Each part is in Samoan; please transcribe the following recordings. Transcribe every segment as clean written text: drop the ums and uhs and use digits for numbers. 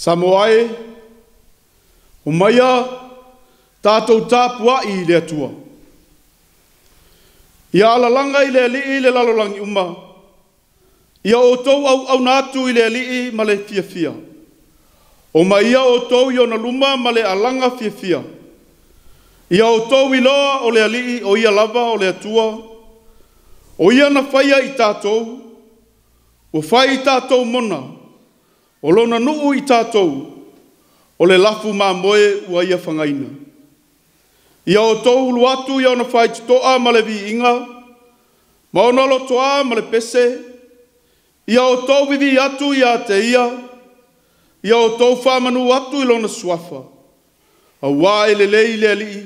Samoa e, omaia tatou tapuai i le Atua. Ia alalaga i le Alii le lalolagi uma, ia outou auauna atu i le Alii ma le fiafia. Omaia outou i ona luma ma le alaga fiafia. Ia outou iloa o le Alii o ia lava o le Atua, o ia na faia i tatou, ua fai i tatou mona, o lona nuu i tatou, o le lafu mamoe ua ia fagaina. Ia outou ulu atu i ona faitotoa ma le viiga, ma ona lotoa ma le pese, ia outou vivii atu ia te ia, ia outou faamanu atu i lona suafa, auā e lelei le Alii,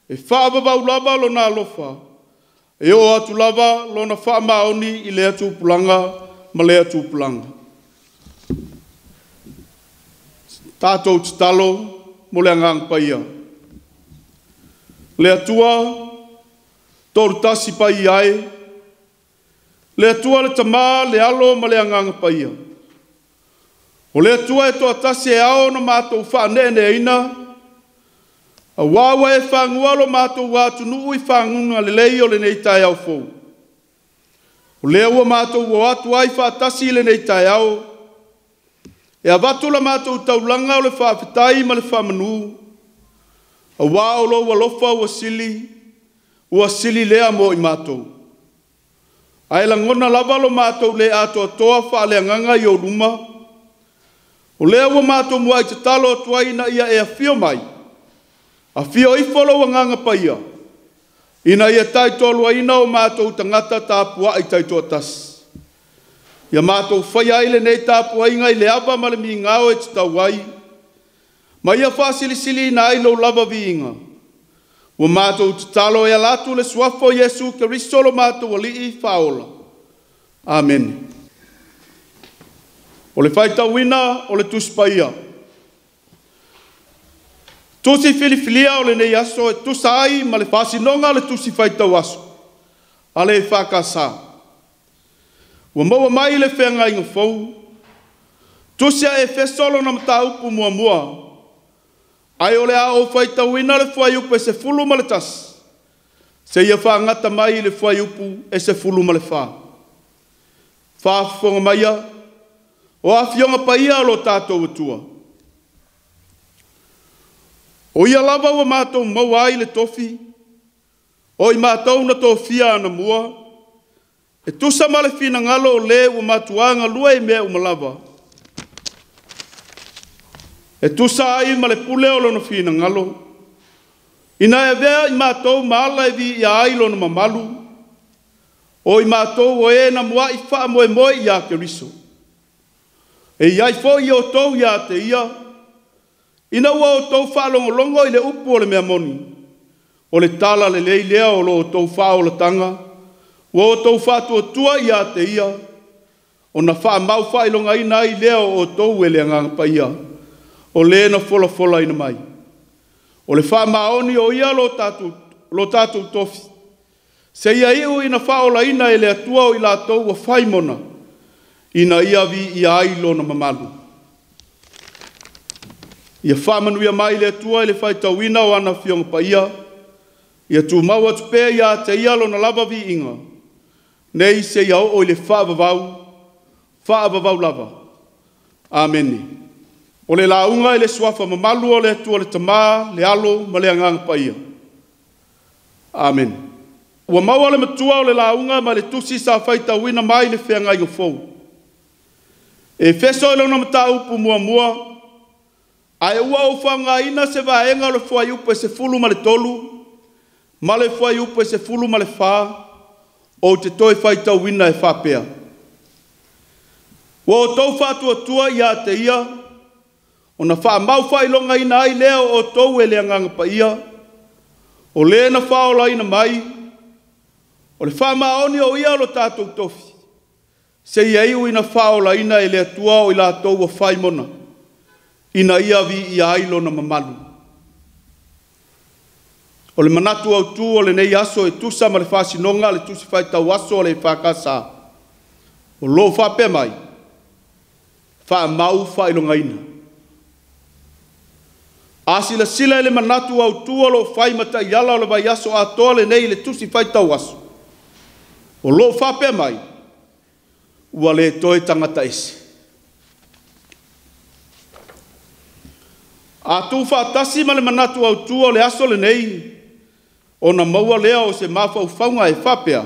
e faavavau lava lona alofa, e oo atu lava lona faamaoni i lea tupulaga ma lea tupulaga. Tatou tatalo mo le Agaga Paia. Le Atua, tolu tasi paia e, le Atua le Tama, le Alo ma le Agaga Paia. O le Atua e toatasi e ao ona matou faaneeneaina, auā ua e fagua lo matou atunuu i faguga lelei o lenei taeao fou. O lea ua matou o atu ai faatasi i lenei taeao, e avatu la matou taulaga o le faafetai ma le faamanu, auā o lou alofa ua sili, ua sili lea mo i matou. Ae lagona lava lo matou le atoatoa faaleagaga i ou luma, o lea ua matou muai tatalo atu ai ina ia e afio mai, afio ifo lou Agaga Paia, ina ia taitoaluaina o matou tagata tapuai taitoatasi. Ia matou faia ai lenei tapuaiga i le ava ma le migao e tatau ai, ma ia faasilisiliina ai lou lava viiga. Ua matou tatalo e ala atu le suafa o Iesu Keriso lo matou Alii Faaola. Amene. O le faitauina o le Tusi Paia. Tusi filifilia o lenei aso e tusa ai ma le faasinoga o le Tusi Faitau Aso a le EFKS. Ua maua mai le Feagaiga Fou, Tusi a Efeso lona mataupu muamua, ae o le a ou faitauina le fuaiupu e 11, seia faagata mai i le fuaiupu e 14. Faafofoga maia, o afioga paia o lo tatou Atua. O ia lava ua matou maua ai le tofi, o i matou na tofia anamua, e tusa ma le finagalo o le ua matuā galue i mea uma lava, e tusa ai ma le pule o lona finagalo, ina e avea i matou ma ala e viia ai lona mamalu, o i matou o e na muai faamoemoe ia Keriso. E i ai foi outou ia te ia, ina ua outou faalogologo i le upu o le mea moni, o le tala lelei lea o lo outou faaolataga, ua outou faatuatua ia te ia, ona faamau faailogaina ai lea o outou e le Agaga Paia, o le na folafolaina mai. O le faamaoni o ia lo tatou tofi, seia iu ina faaolaina e le Atua o i latou ua fai mona, ina ia viia ai lona mamalu. Ia faamanuia mai le Atua i le faitauina o ana afioga paia, ia tumau atu pea ia te ia lona lava viiga, nei seia oo i le faavavau, faavavau lava. Amene. O le lauga i le suafa mamalu o le Atua le Tama, le Alo ma le Agaga Paia. Amene. Ua maua le matua o le lauga ma le tusi sa faitauina mai le Feagaiga Fou. Efeso i lona mataupu muamua, ae ua ou faaaogaina se vaega o le fuaiupu e 13 ma le fuaiupu e 14, ou te toe faitauina e faapea. Ua outou faatuatua ia te ia, Ona faamau faailogaina ai lea o outou e le Agaga Paia, o le na faaolaina mai, o le faamaoni o ia lo tatou tofi, seia iu ina faaolaina e le Atua o i latou ua fai mona, ina ia viia ai lona mamalu. O le manatu autu o lenei aso e tusa ma le faasinoga a le Tusi Faitau Aso a le EFKS, o lo o faapea mai, faamau faailogaina. A silasila i le manatu autu o lo o fai ma taiala o le vaiaso atoa lenei i le Tusi Faitau Aso, o lo o faapea mai, ua le toe tagata ese. A tuufaatasi ma le manatu autu o le aso lenei, ona maua lea o se mafaufauga e faapea,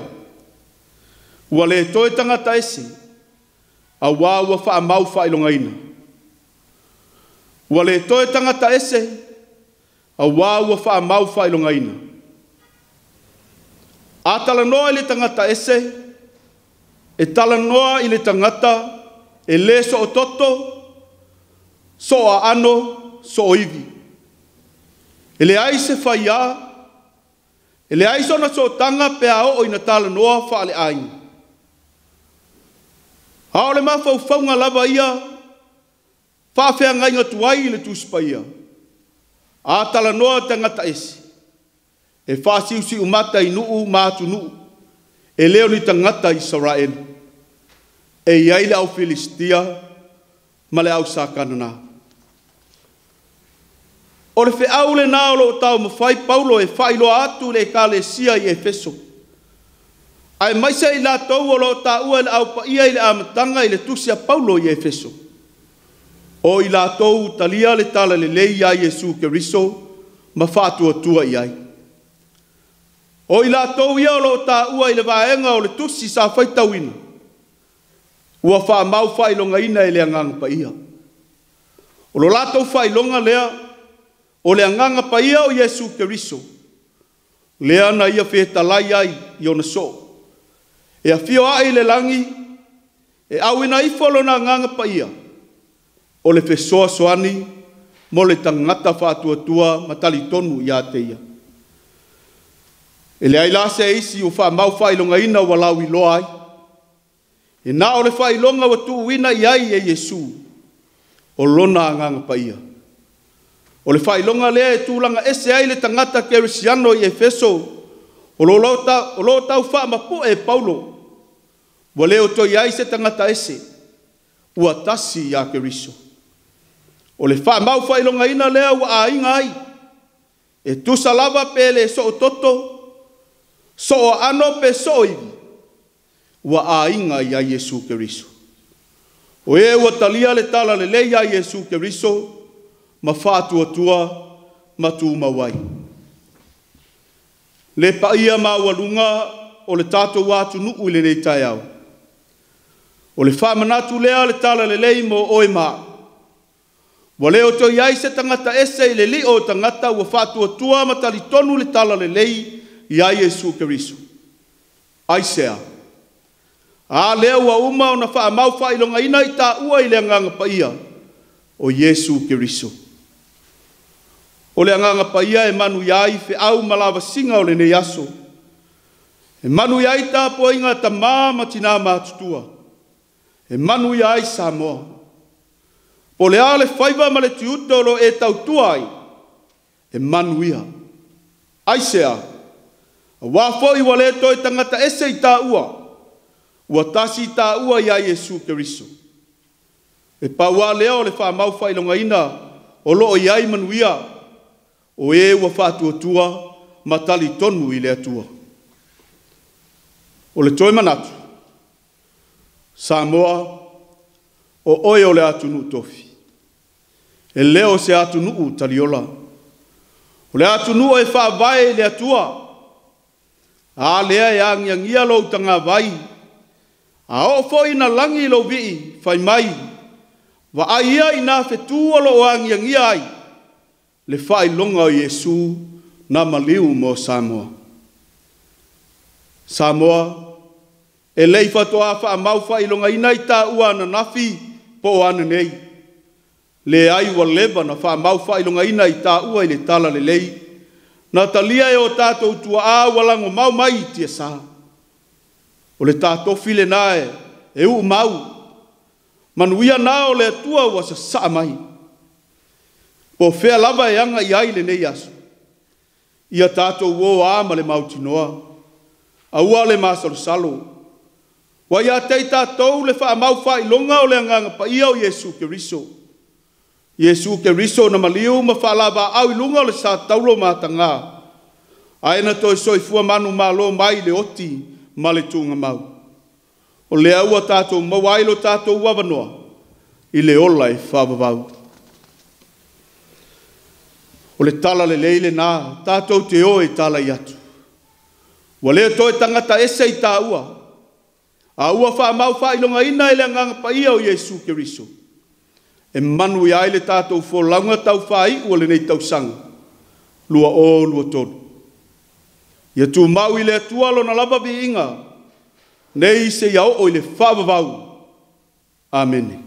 ua le toe tagata ese, auā ua faamau faailogaina. Ua le toe tagata ese, auā ua faamau faailogaina. A talanoa i le tagata ese, e talanoa i le tagata e le soototo, sooaano, sooivi. E leai se faiā, e leai sona sootaga pe a oo ina talanoa faaleaiga. A o le mafaufauga lava ia faafeagaiga tuai i le Tusi Paia. A talanoa tagata ese, e faasiusiumata i nuu ma atunuu, e le o ni tagata Isaraelu. E i ai le au Filistia ma le au Sakanana. O le feau lena o lo o taumafai Paulo e faailoa atu i le ekalesia i Efeso, aemaise i latou o lo o taua e le Au Paia i le amataga i le tusi a Paulo i Efeso, o i latou talia le talalelei ia Iesu Keriso ma faatuatua i ai. O i latou ia o lo o taua i le vaega o le tusi sa faitauina, ua faamau faailogaina e le Agaga Paia. O lo latou faailoga lea, o le Agaga Paia o Iesu Keriso, lea na ia fetalai ai i ona soo. E afio ae i le lagi, e auina ifo lona Agaga Paia, o le fesoasoani mo le tagata faatuatua ma talitonu ia te ia. E leai la se isi ua faamau faailogaina ua lauiloa ai. E na o le faailoga ua tuuina i ai e Iesu, o lona Agaga Paia. O le faailoga lea e tulaga ese ai le tagata kerisiano i Efeso, o lo o tau faamapue e Paulo, ua le o toe i ai se tagata ese, ua tasi ia Keriso. O le faamau faailogaina lea ua aiga ai, e tusa lava pe le soototo, sooaano pe sooivi, ua aiga ia Iesu Keriso. O e ua talia le talalelei ia Iesu Keriso, ma faatuatua ma tumau ai. Le paia maualuga o le tatou atunuu i lenei taeao. O le faamanatu lea le talalelei mo oe ma au. Ua le o toe i ai se tagata ese i le lio o tagata ua faatuatua ma talitonu le talalelei ia Iesu Keriso. Aisea? A lea ua uma ona faamau faailogaina i taua i le Agaga Paia o Iesu Keriso. O le Agaga Paia e manuia ai feau ma lavasiga o lenei aso. E manuia ai tapuaiga tamā ma tinā matutua. E manuia ai Samoa. Po o le a le faiva ma le tiute o lo o e tautua ai, e manuia. Aisea? Auā foi ua le toe tagata ese i taua, ua tasi i taua ia Iesu Keriso. E pau lava lea o le faamau faailogaina o lo o i ai manuia, o e ua faatuatua ma talitonu i le Atua. O le toe manatu, Samoa, o oe o le atunuu tofi. E le o se atunuu taliola. O le atunuu e faavae i le Atua. A lea e agiagia lou tagavai, a oo foi ina lagi lou vii, fai mai, vaai ia i nā fetu o lo o agiagia ai le faailoga o Iesu na maliu mo Samoa. Samoa, e le i faatoa faamau faailogaina i taua ananafi po o ananei. Leai ua leva na faamau faailogaina i tāua i le tala lelei. Na talia e o tātou tuaa ua lago mau mai i tiasa. O le tātofi le nae e uu mau. Manuia na o le atua ua sasaa mai. Po fea lava e aga i ai lenei aso. Ia tātou o a ma le mautinoa. Aua le masalosalo. Ua ia te i tātou le faamau faailoga o le agaga paia o Iesu Keriso. Iesu Keriso na maliu ma faalava au i luga o le sa taulo mataga. Ae na toe soifua manumalo mai le oti ma le tugamau. O lea ua tātou maua ai lo tātou avanoa i le ola e faavavau. O le tala lelei lena, tātou te o e tala i atu. Ua le toe tagata ese i tāua. A ua faamau faailogaina e le agaga paia o Iesu Keriso. E manu ia ai le tātou folauga tau whai ua lenei tausaga. 2023. Ia tū mau i le Atua lona lava viiga. Nei se ia oo i le faavavau. Amene.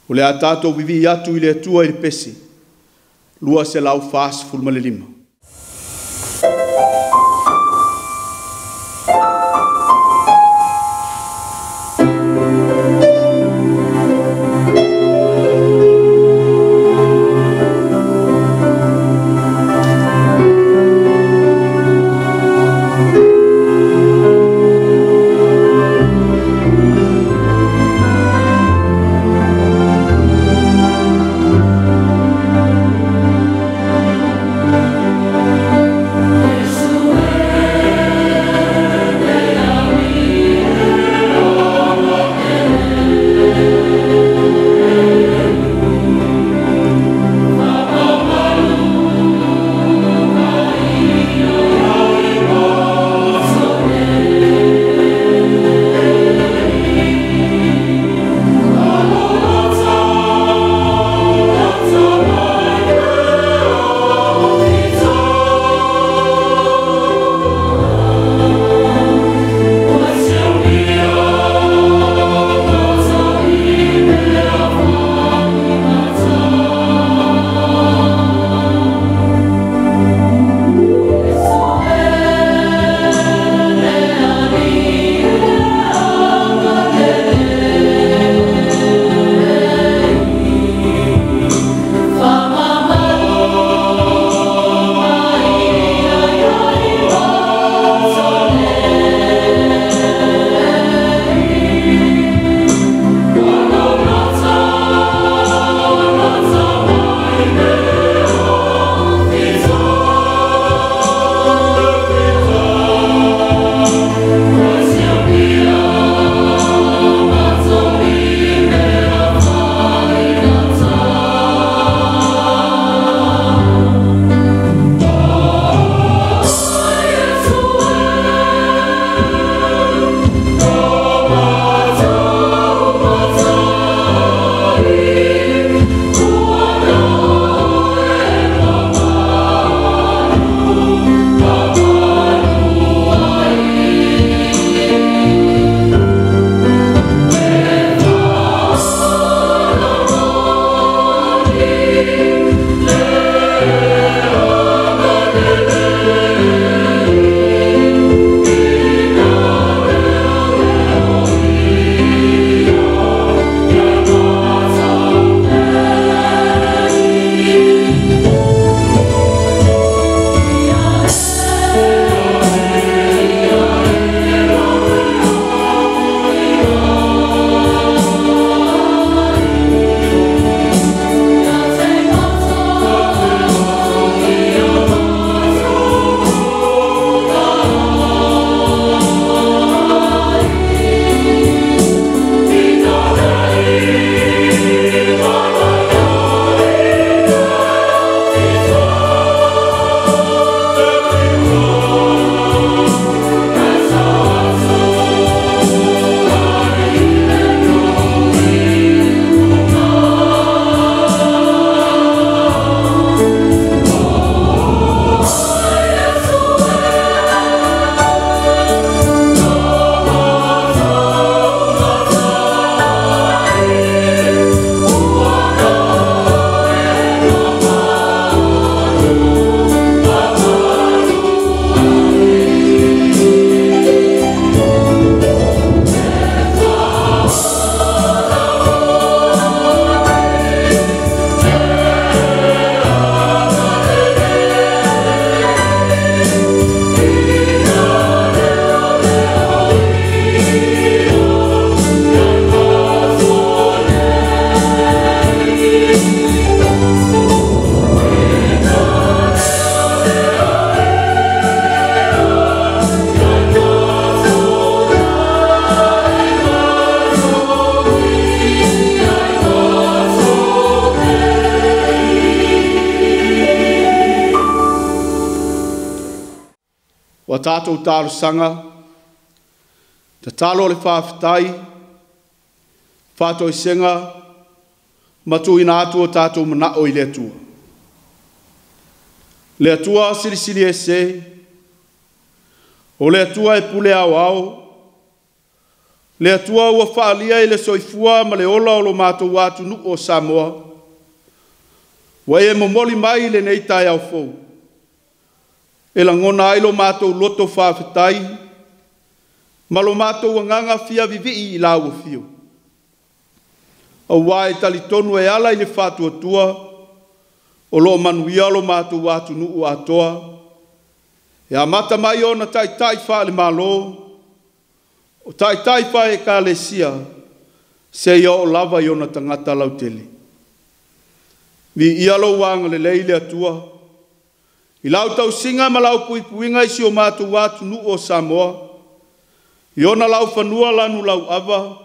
O le a tātou vivi atu i le Atua i le pese. 245. Ua tatou talosaga, tatalo o le faafetai, faatoesega ma tuuina atu o tatou manao i le Atua. Le Atua silisili ese, o le Atua e pule aoao, le Atua ua faaalia i le soifua ma le ola o lo matou atunuu o Samoa, ua e momoli mai lenei taeao fou, e lagona ai lo matou loto faafetai ma lo matou agaga fia vivii i lau afio. Auā e talitonu e ala i le faatuatua o loo manuia lo matou atunuu atoa, e amata mai ona taitai faale-Malo, o taitai faale-Ekalesia, seia oo lava i ona tagata lautele. Viia lou agalelei le Atua, i lau tausiga ma lau puipuiga i si o matou atunuu o Samoa, i ona laufanua lanu lauava,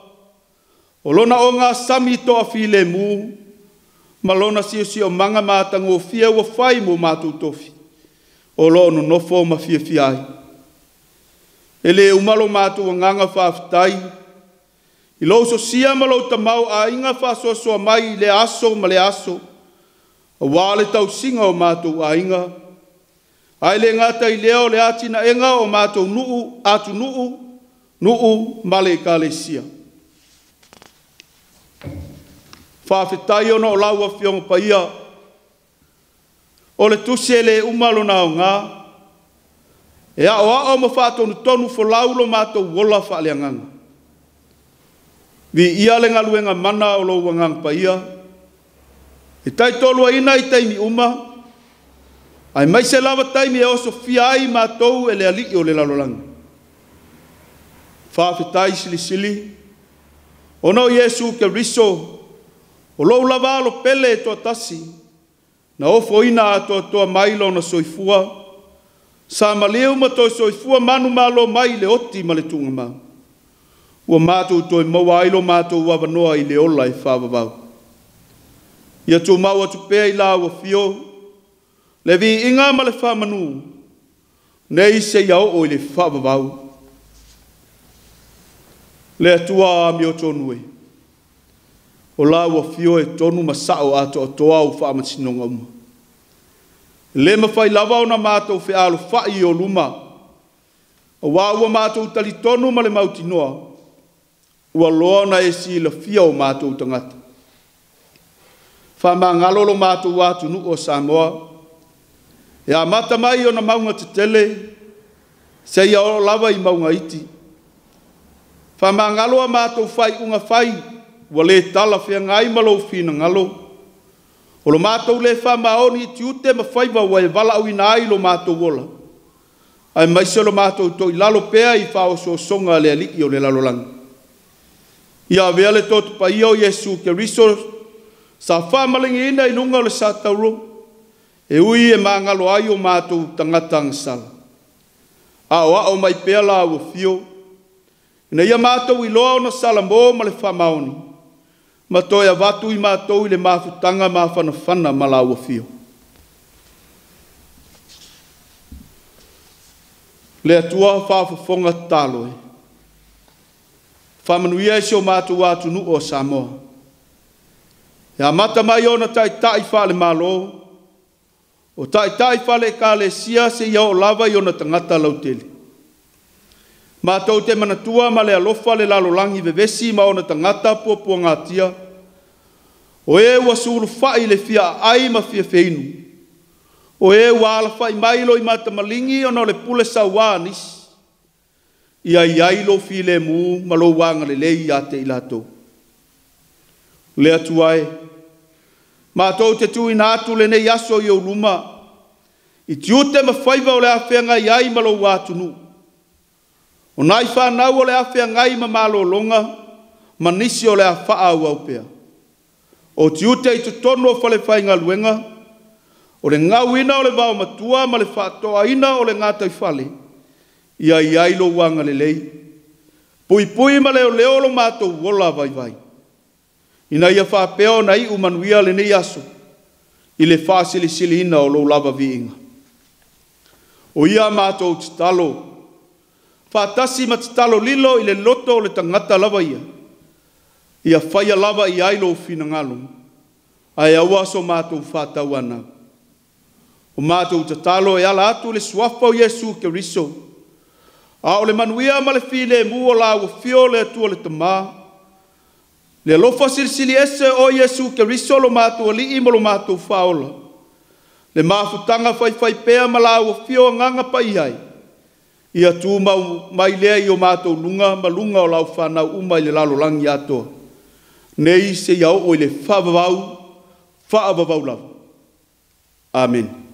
o lona ogasami toafilemu, ma lona siosiomaga matagofie ua fai mo matou tofi, o lo o nonofo ma fiafia ai. E le uma lo matou agaga faafetai, i lou sosia ma lou tamaoaiga faasoasoa mai i lea aso ma lea aso, auā le tausiga o matou aiga, ae le gata i lea o le atinaega o matou nuu, atunuu, nuu ma le Ekalesia. Faafetai ona o lau Afioga Paia, o le tusi e le uma lona aoga, e aoao ma faatonutonu folau lo matou ola faaleagaga. Viia le galuega mana o lou Agaga Paia, e taitoaluaina i taimi uma, aemaise lava taimi e osofia ai matou e le Alii o le lalolagi. Faafetai silisili, ona o Iesu Keriso, o lou lava alo pele e toatasi, na ofoina atoatoa mai lona soifua, sa maliu ma toe soifua manumalo mai i le oti ma le tuugamau. Ua matou toe maua ai lo matou avanoa i le ola e faavavau. Ia tumau atu pea i lau afio, le viiga ma le faamanu, nei seia oo i le faavavau. Le Atua amiotonu e, o lau afio e tonu ma sao atoatoa au faamasinoga uma. E le mafai lava ona matou fealofai i o luma, auā ua matou talitonu ma le mautinoa, ua loa ona e silafia o matou tagata. Faamagalo lo matou atunuu o Samoa, e amata mai i ona mauga tetele, seia oo lava i mauga iti. Faamagalo a matou faaiuga fai, ua le talafeagai ma lou finagalo, o lo matou le faamaoni i tiute ma faiva ua e valaauina ai lo matou ola, aemaise o lo matou toilalo pea i faaosoosoga a le alii o le lalolagi. Ia avea le toto paia o Iesu Keriso sa faamalagiina i luga o le satauro, e ui e magalo ai o matou tagata agasala. Aoao mai pea lau afio, ina ia matou iloa ona salamo ma le faamaoni, ma toe avatu i matou i le mafutaga mafanafana ma lau afio. Le Atua faafofoga tatalo e, faamanuia i si o matou atunuu o Samoa, e amata mai ona taitai faale-Malo, o taitai faale-Ekalesia seia oo lava i ona tagata lautele. Matou te manatua ma le alofa le lalolagi vevesi ma ona tagata puapuagatia, o e ua sulufai i le fia aai ma fia feinu, o e ua alafai mai loimata maligi ona o le pule sauā a nisi, ia i ai lou filemu ma lou agalelei ia te i latou. Le Atua e, matou te tuuina atu lenei aso i ou luma, i tiute ma faiva o le a feagai ai ma lou atunuu. O nai fanau o le a feagai ma malologa, ma nisi o le a faaauau pea. O tiute i totonu o falefaigaluega, o le gauina o le vaomatua ma le faatoaina o le gataifale, ia i ai lou agalelei. Puipui ma leoleo lo matou ola vaivai, ina ia faapea ona iu manuia lenei aso, i le faasilisiliina o lou lava viiga. O ia matou tatalo, faatasi ma tatalo lilo i le loto o le tagata lava ia, ia faia lava i ai lou finagalo, ae aua so matou faatauanau. O matou tatalo e ala atu i le suafa o Iesu Keriso, a o le manuia ma le filemu o la ua fio le Atua le Tamā, le alofa silisili ese o Iesu Keriso lo matou Alii ma lo matou Faaola, le mafutaga faifaipea ma la ua fio Agaga Paia ai, ia tumau mai lea i o matou luga ma luga o lau fanau uma i le lalolagi atoa, nei seia oo i le faavavau, faavavau lava. Amene.